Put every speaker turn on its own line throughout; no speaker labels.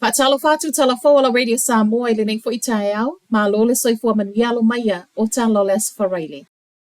Faatalofa atu tala fou a la Radio Samoa i lenei foi taeao, malo le soifua manuia alo maia o tala o le Aso Faraile.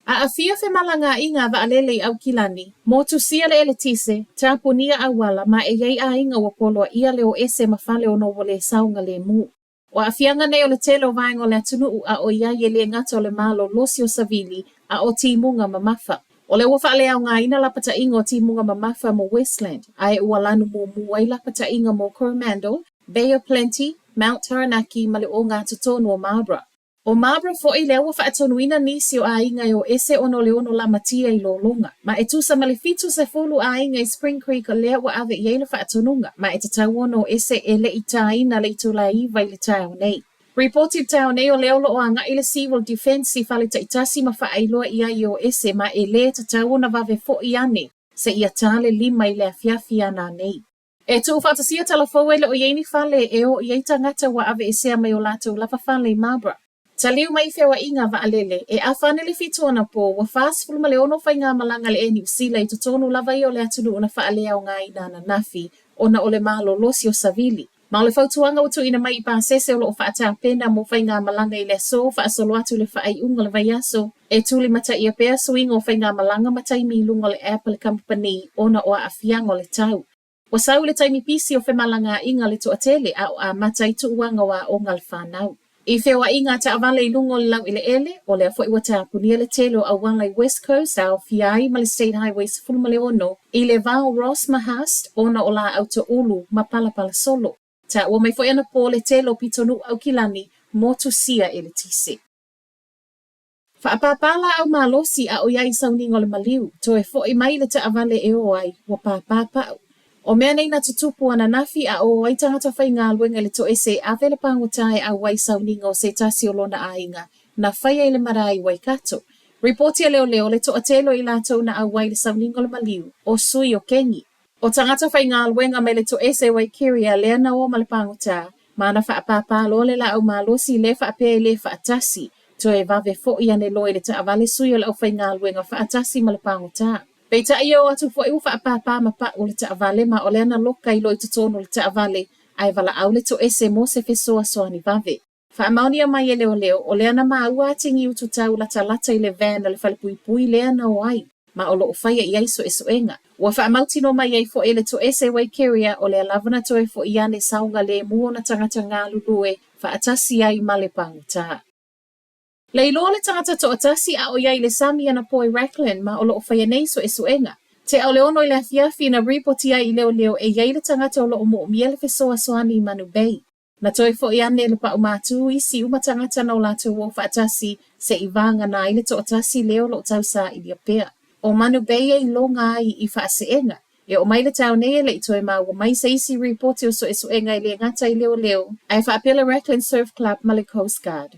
Aafia femalagaaiga a vaalele i Aukilani, motusia le eletise, tapunia auala ma e i ai aiga ua poloaia le o ese ma fale ona ua le saogalemu. O aafiaga nei o le tele o vaega o le atunuu a o i ai e le gata o le malolosi o savili a o timuga mamafa. O lea ua faaleaogaina lapataiga o timuga mamafa mo Westland, ae ua lanu mumu ai lapataiga mo Coromandel, Bay of Plenty, Mount Taranaki ma le ogatotonu o Marlborough. ʻO Marlborough foi lea ua faatonuina nisi o aiga e o ese ona o le ono lamatia i lologa. Ma e tusa ma le 70 aiga i Spring Creek lea ua ave i ai le faatonuga, ma e tatau ona o ese e le i tāina le itula e 9 i le taeao nei. Ripoti i le taeao nei o lea o lo o agai le Civil Defence i fale taitasi ma faailoa i ai e o ese ma e lē tatau ona vave foʻi ane seia tā le 5 i le afiafi ana nei. E tuufaatasia tala fou e le o i ai ni fale e o i ai tagata ua aveesea mai o latou lava fale i Marlborough. Taliu mai i feoaiga vaalele, e afa ane le 7 anapo, ua 46 faigamalaga a le Air Niu Sila i totonu lava ia o le atunuu na faaleaogaina ananafi ona o le malolosi o savili. Ma o le fautuaga ua tuuina mai i pasese o lo o faatapena mo faigamalaga i le aso faasolo atu i le faaiuga o le vaiaso, e tulimataia pea suiga o faigamalaga ma taimi i luga o le app a le kamupani ona o aafiaga o le tau. Ua sau i le taimi pisi o femalagaaiga a le toatele a o amata ai tuuaga o aoga a le fanau. I feoaiga a taavale i luga o le laueleele, o lea foi ua tapunia le tele o auala i West Coast a aofia ai ma le State Highway 16 i le va o Ross ma Haast ona o laau toulu ma palapala solo. Taua mai foi anapo le tele o pitonuu Aukilani motusia eletise. Faapāpā lāʻau malosi a ʻoiai i sauniga o le maliu, toe foʻi mai le taʻawale e ō ai, ua pāpā paʻu. O mea nei na tutupu ananafi a ō ai tagata faigaluega i le toese e ave le pagotā e ʻauai i sauniga o se tasi o lona ʻaiga na faia i le marae i Waikato. Ripoti a leoleo le toatele o i latou na ʻauai i le sauniga o le maliu, o sui o Kengi. ʻO tagata faigaluega mai le toese Waikeria lea na ō ma le pagotā, ma na faapāpā loa le lāʻau malosi lē faapea e lē faatasi, toe vave foʻi ane loa i le taʻawale sui o le aufaigaluega faatasi ma le pagotā. Peitai e ō atu foi ua faapāpā ma paʻu o le taʻawale ma o lea na loka ai loa i totonu o le taʻawale ae valaau le toese mo se fesoasoani vave. Faamaonia mai e leoleo, o lea na māua atigi utu tau latalata i le van a le falepuipui lea na o ai, ma o lo o faia i ai suesuega. Ua faamautinoa mai ai foi e le toese Waikeria o lea lava na toe foʻi ane saogalemu ona tagata galulue faatasi ai ma le pagotā. Leiloa le tagata toatasi a o i ai i le sami anapo i Raglan ma o lo o faia nei suesuega. Tea o le 6 i le afiafi na ripoti ai i leoleo e i ai le tagata o lo o moomia le fesoasoani i Manu Bay. Na toe foʻi ane le paʻu mātū isi uma tagata na o latou o faatasi se i vāgana ai le toatasi lea o lo o tausāilia pea. ʻO Manu Bay e iloga ai i faaseega. E oo mai le taeao nei e le i toe maua mai se isi ripoti o suesuega e le gata i leoleo ae faapea le Raglan Surf Club ma le Coast Guard.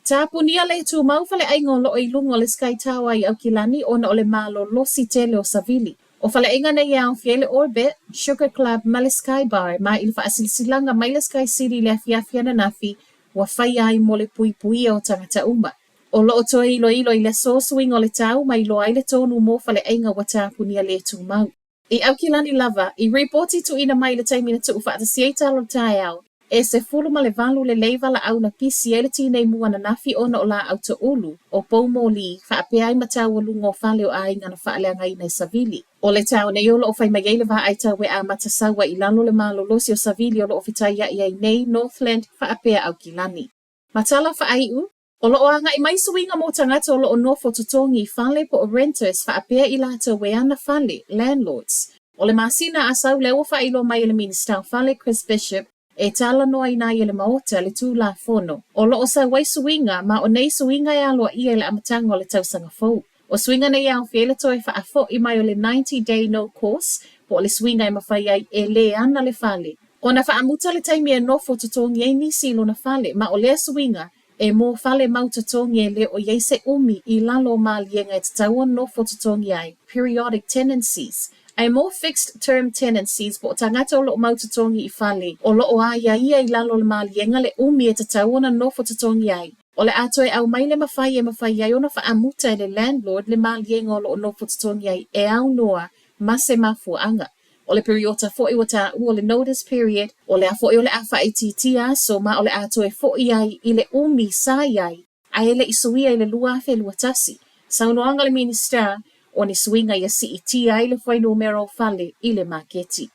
Tapunia le tumau faleaiga o loo i luga o le Sky Tower i Aukilani ona o le malolosi tele o savili. O faleaiga nei e aofia ai le Orbit, Sugar Club ma le Sky Bar ma i le faasilasilaga mai le Sky City i le afiafi ananafi ua faia ai mo le puipuia o tagata uma. O loo toe iloilo i le aso suiga o le tau ma iloa ai le tonu mo faleaiga ua tapunia le tumau. I Aukilani lava, i ripoti tuuina mai i le taimi na tuufaatasia ai tala o le taeao, e 18 lelei valaau na pisi ai le tinei mu ananafi ona o laau toulu, o pou mōlī, faapea ai ma taualuga o fale o aiga na faaleagaina e savili. O le taeao nei o lo o fai mai ai le vaai tau e amata sau ai i lalo le malolosi o savili o lo o fetaiaʻi ai nei Northland faapea Aukilani. Ma tala faaiu, O lo o agai mai suiga mo tagata o lo o nofo totogi i fale po o renters faapea i latou e ana fale, landlords. O le masina a sau lea ua faailoa mai e le Minisita o Fale Chris Bishop e talanoaina ai e le Maota le Tulafono o lo o sau ai suiga ma o nei suiga e aloaia i le amataga o le tausaga fou. O suiga nei e aofia ai le toe faafoʻi mai o le 90 day no course po o le suiga e mafai ai e le ana le fale ona faamuta le taimi e nofo totogi ai nisi i lona fale ma o lea suiga e mō fale mau totogi e le o i ai se ʻumi i lalo o maliega e tatau ona nofo totogi ai, periodic tenancies, ae mō fixed term tenancies po o tagata o lo o mau totogi i fale o lo o aiaia i lalo o le maliega le ʻumi e tatau ona nofo totogi ai. O le a toe aumai le mafai e mafai ai ona faamuta e le landlord le maliega o lo o nofo totogi ai e aunoa ma se mafuaaga. O le piriota foi ua taua o le notice period, o lea foi o le a faaitiitia aso ma o le a toe foi ai i le umi sa i ai ae le i suia i le 2021. Saunoaga a le Minisita, o ni suiga ia siitia ai le fuainumera o fale i le maketi.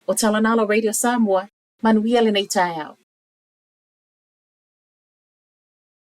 O Tala na a le Radio Samoa, manuia lenei taeao.